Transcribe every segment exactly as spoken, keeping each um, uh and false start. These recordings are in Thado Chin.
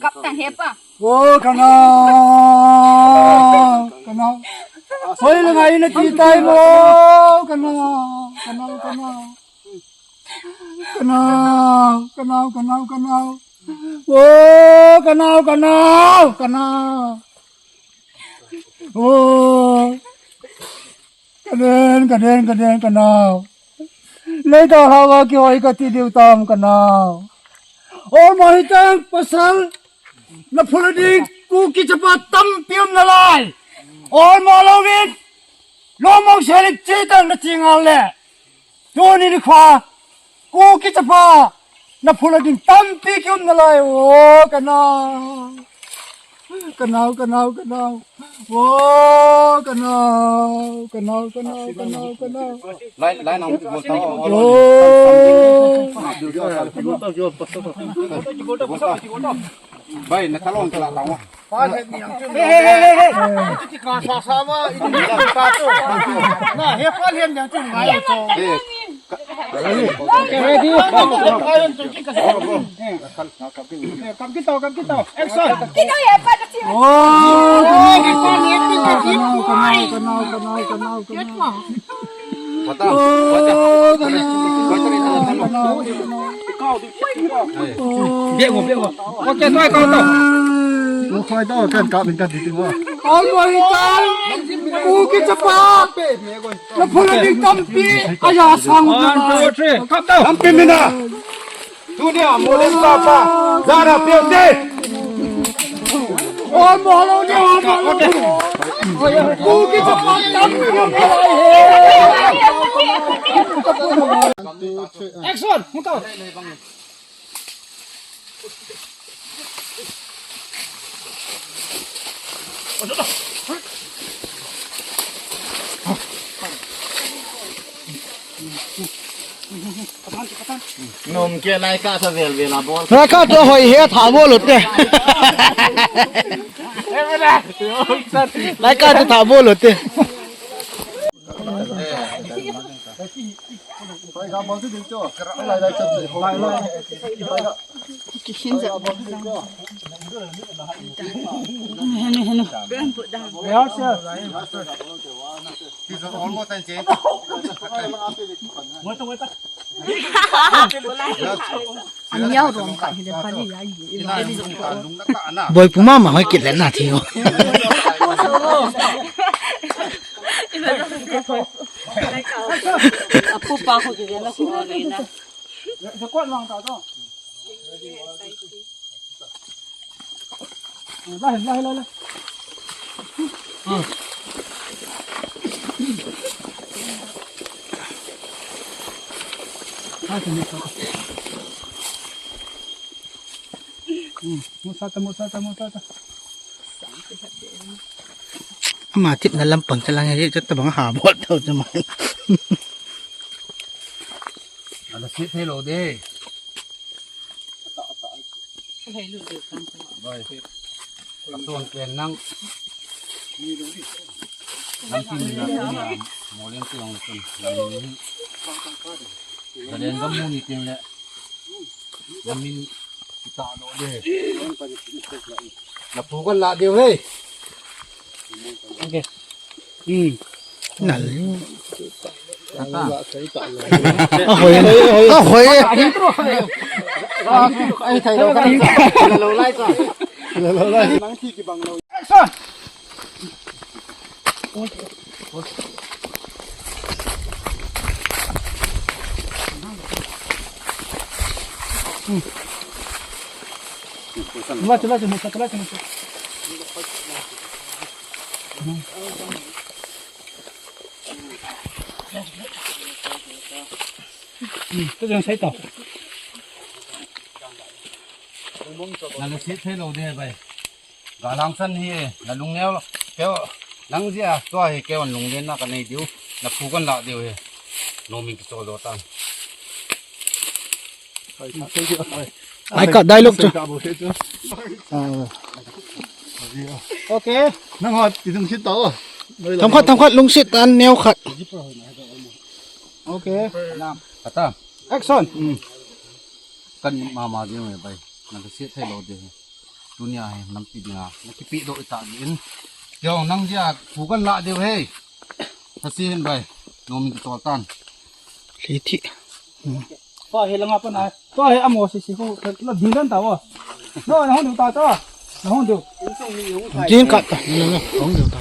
Kap tan he pa. O, ka nao, ka nao. Hoi le ngai na ti tai mo, ka nao, ka nao, ka nao. Ka nao, ka nao, ka nao, ka nao. O, ka nao, ka nao, ka nao. O. Ka den, ka den, ka den, ka nao. Leitah lhava kihoi kati diu tam ka nao. Ol mo hiteng pasal, na phula ding Kuki chapa tampi um nalai. Ol mo louvin, lomong selik chitang na chingal le. Tuni nikho, Kuki chapa, na phula ding tampi kium nalai, o, ka nao. Ka nao, ka nao, ka nao. O, ka nao, ka nao, ka nao, ka nao, ka nao. Lai, lai nang bol ta. O. Bai, na kalon kala tang wa. Pa lian niang chu. He, he, he, he, he. Chu ti ka sa sa ma, i ni ka chu. Na, he pa lian niang chu ngai chu. Eh, ka, ready. Pa lian chu ki ka sa. Eh, kam kit tau, kam kit tau. Action. Kit tau ye pa ka chi. Oh, he pa lian chu ka chi. Ka nao, ka nao, ka nao, ka nao, ka nao. Bia mo, bia mo. Okay, toi, toi, toi. Mo khoi to, kan ka min kan ti ti mo. Ol mo hi tai. Kuki chapa. Na phula ding tampi. Aya sang. One, two, three. Kap tau. Tampi mina. Tunia, mo lem pa pa. Zara pe te. Ol mo lo ni, ol mo lo ni. Kuki chapa tampi. Action, muka. Nom ke lai ka sa vel vel a bol. Lai ka to hoi he tha bol te. Lai ka to tha bol te. Boipu mama hoi kit le na thi o. Apu pa ko kit le na ko le na. Lai, lai, lai, lai. Lai, lai, lai. Hmm, musata, musata, musata. Ama tip na lampang chalang he, chat tabang ha bol tau chama. Ala sit thei lou de. Bai. Ka ton ken nang. Nang tin na, na, mo leng ti ong tin. Nang ni. Ka leng ka mu ni tin le. Nang min kita no de. Na pu kan la de he. Okay. Hmm. Nal. Ahoi. Ahoi. Ahoi. Ai, thei lo, lo lai sa. Lo lai. Nang thi kibang lo. Action. Chula, chula, chula, chula, chula. Hmm, tu jong sai to. Na le sit thei lo de bai. Galang san hi, na lung neo lo. Keo, nang jia, tua hi keo lunglen na ka nei diu. Na phu kan la diu hi. Nomin kichol do tan. Ai ka dialogue chu. Ah. Okay. Nang hot, i lungsit tao. Thomkhat, thomkhat, lungsit tan neo khat. Okay. Ata. Action. Hmm. Kan mama diu mai bai. Na ka siat thei lo deu hi. Tunia hi nampi dinga na kipe doh ta ding. Tio nang dia thu kan la deu hi. Ka si hin bai. Nomin tol tan. Hli thi. To hi langa pa na. To hi amo si si ho. La ding dan ta wo. No, na hon deu ta ta. Na hon deu. Ding ka ta. No, no, no. Hon deu ta.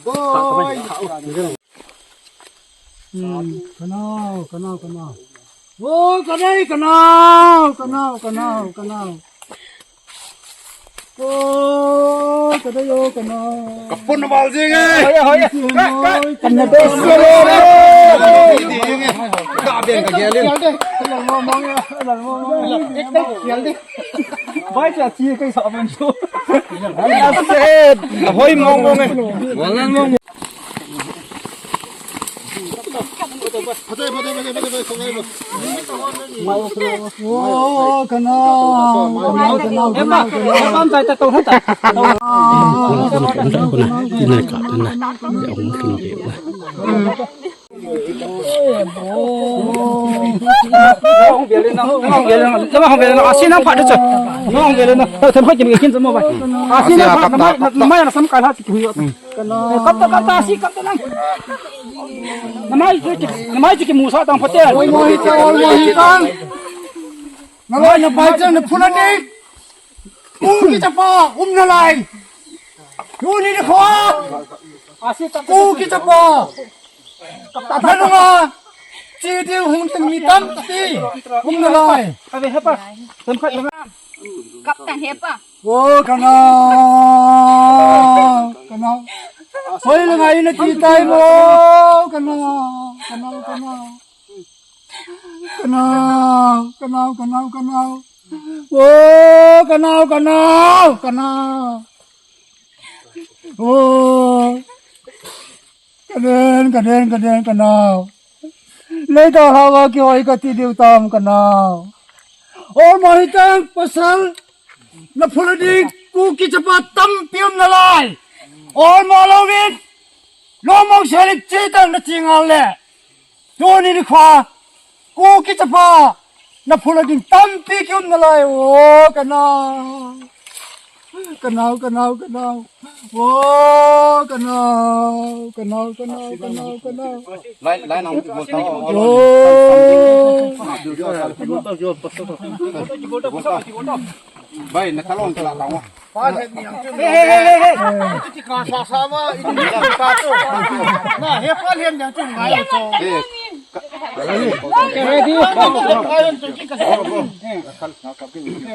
Boy. Ka nao, ka nao, ka nao. O, ka dei, ka nao, ka nao, ka nao, ka nao. O, ka dei, o, ka nao. Ka pun na bal jing e. Hoya, hoya. Ka na bes. Ka ben ka gelin. Bai cha chi kai sa ban chu. Aset. Hoi mong mong e. Wala mong. Kap ta, kap ta. Kap ta, kap ta, si kap ta nang. Namai chu ki, namai chu kimu sa tang phaten. Oi, mo hi ta, oi, mo hi ta. Nalai na pai chang na phun ani. Ku kichapa, um nalai. Tuni nikho. Asi kap ta. Ku kichapa. Nanunga. Chi di hung teng mi tampi. Um nalai. Ave hepa. Tam khat na. Kap ta hepa. O, ka nao, ka nao. Hoi le ngai na ti tai mo, ka nao, ka nao, ka nao. Ka nao, ka nao, ka nao, ka nao. O, ka nao, ka nao, ka nao. O. Ka den, ka den, ka den, ka nao. Leitah lhava kihoi kati diu tam ka nao. Olmo hiteng pasal na phula ding Kuki chapa tampi um nalai. Olmo louvin lomong selik chitang na chingal le. Tuni nikho Kuki chapa na phula ding tampi kium nalai o ka nao. Ka nao, ka nao, ka nao. O ka nao, ka nao, ka nao, ka nao, ka nao. Lai, lai nang bol tang. O. Bai, na kalong kala tang. Hey, hey, hey, hey. Ka sa sa ma, ini ka to. Na, he pa lian yang chung ngai to. Eh, ka, ready.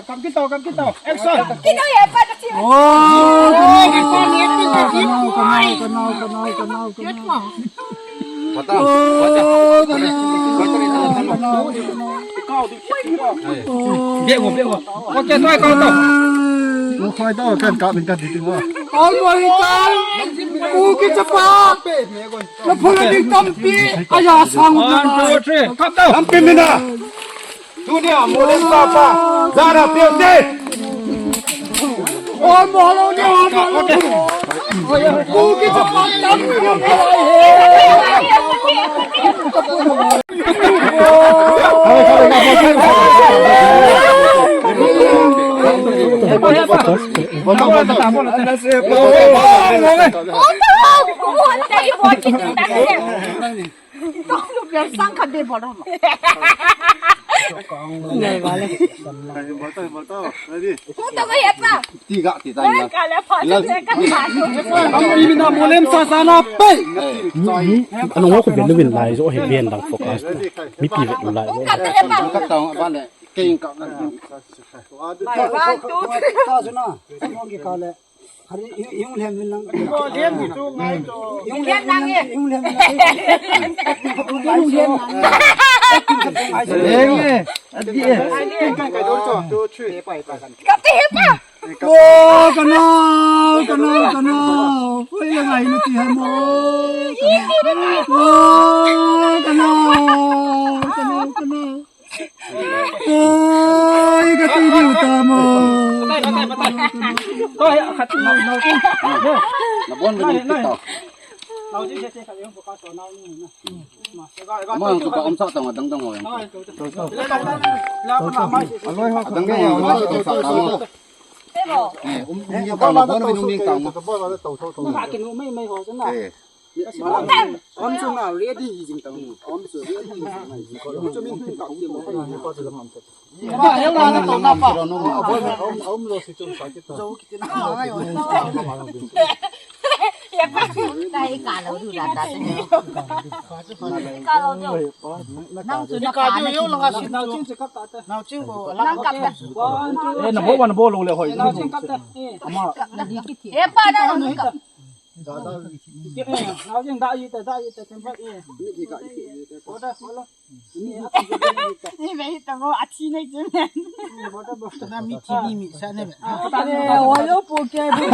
Kam kit tau, kam kit tau. Action. Kit tau ya pa ta chi. O, ka nao, ka nao, ka nao, ka nao, ka nao, ka nao. Pata, pata. Bia mo, bia mo. Okay, toi kau to. Mo koi to kan ka min ka di mo. Olmo hiteng Kuki chapa na phula ding tampi aya sang. One, two, three. Kap tau. Tampi mina. Tunia, Molem sapa, jana peuhte. O, molo ni, o, molo ni. Kuki chapa tampi um nalai he. Sang khat be bol ro. Ngai vale. Bol to, bol to. Ready? Hu to ko hepa. Ti ga ti ta. Ka le pha. Ka ma. Am ni na Molem sa sa na pe. Ano ko be lubin lai jo he ben dang focus. Mi pi ve lai. Ka te hepa. Ka ta ba le. Keng ka. Bai, one, two, three. Ta su na. Mo ki ka le. Hari, yung, yung lem lang. Yung lem lang, eh. Yung lem lang. Yung lem lang. Yung lem lang. Adi, eh. Kap te hepa. O, ka nao, ka nao, ka nao. Oi, la ngai na ti ha mo. O, ka nao, ka nao, ka nao. Oi, ka ti diu ta mo. Batai, batai, batai. Toi, khat nau, nau. Na bon, na bon. Ama ang suka om sa tang adang dang ho yang. Adang dang ho to sa tang. Eh, um, um, yung tang, bol na nung yung tang. Om su na ready hi jing tang. Om su ready hi jing tang. Chu min hin tang. Eh, na bo, na bo lo le hoi. Ama. Ni ve ta bo, athi nei chu. Na mi thi ni mi sa ne ve. Ta le, wa yo po ke. Ki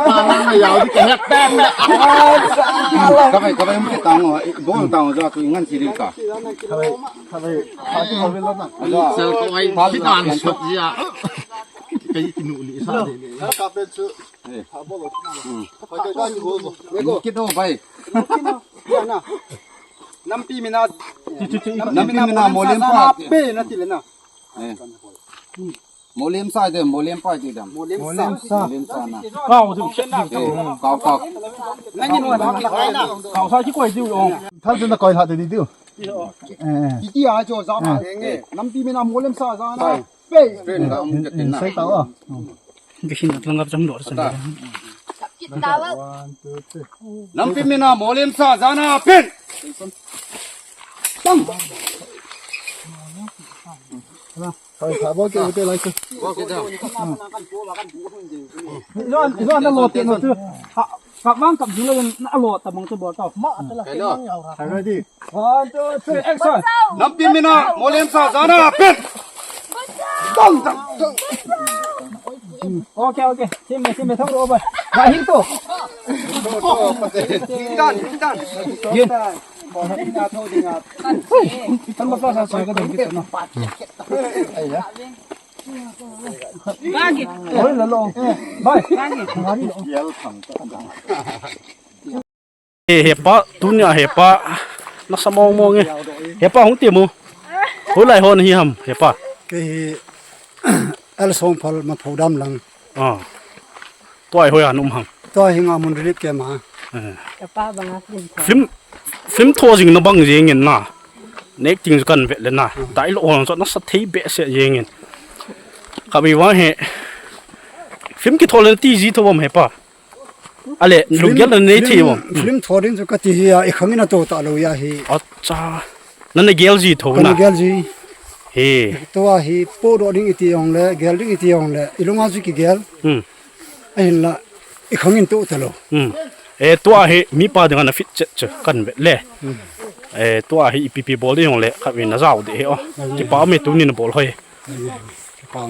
pa na na yau di ka hek ta na. Ka bai, ka bai, um ke tang o, bol tang o, ja ku ngan si ri ka. Ka bai, ka bai, ka ti ho ve lo na. Sel ko ai, ti dan sot ya. Ka i ti nu li sa de. Ka pe chu. Eh. Kit o bai. Nampi mina. Nampi mina molem pa. Pe na ti le na. Eh. Molem sa de, molem pa ti dam. Molem sa. Molem sa na. Kau tu. Eh, kau, kau. Nangin wa na. Kau sa ki koi diu o. Thal tu na koi ha de diu. Eh. Iti a cho za ma nge. Nampi mina molem sa za na. Pe. Pe na um ka tin na. Sai ta o. Bikin at lang kap jam dor sa. Nampi mina molem sa jana pin. Bang. Hai, ha, bo ke, ke lai ke. Bo ke da. Lo, lo na lo te no tu. Ha, kap bang kap jing lo na lo ta bang tu bo ta. Ma ta la. Hello. Ready. One, two, three, action. Nampi mina, molem sa, jana, pin. Dong, dong, dong. Okay, okay. Sime, sime, thong ro ba. Ba hin to. Ding dan, ding dan. Yin. Thong ba sa sa ka dong kit no. Ai ya. Oi, la lo. Bai. Eh, hepa, tunia hepa, nasa mong mong e. Hepa, hung ti mu. Hoilai hon hi ham, hepa. Kei hi, El Songphal Mathodam lang. Ah. Tua hi hoiya na um ham. Tua hi nga mun relief camp a. Eh. Hepa banga film tho. Film, film tho jing na bang jing in na. Nek ting kan vet le na. Dai lo hon so nasa thei behseh jing in. Ka bi wa he. Film kitho le ti ji tho bom hepa. Ale, film, lunggel na nei thei mo. Film tho ding chu ka ti hi a, i khangin a to ta lo ya hi. Acha. Na na gel ji tho na. Ka na gel ji. He. Tua hi po do ding i ti jong le, gel ding i ti jong le, i lunga chu ki gel. Hmm. Ahin la, i khangin to ta lo. Hmm. E, tua hi mi pa ding ana fit chet chu kan vet le. Hmm. E, tua hi i pi pi bol ding jong le, ka vet na jao de he o. Ai. Kipa me tu ni na bol hoi. Ai, kipa.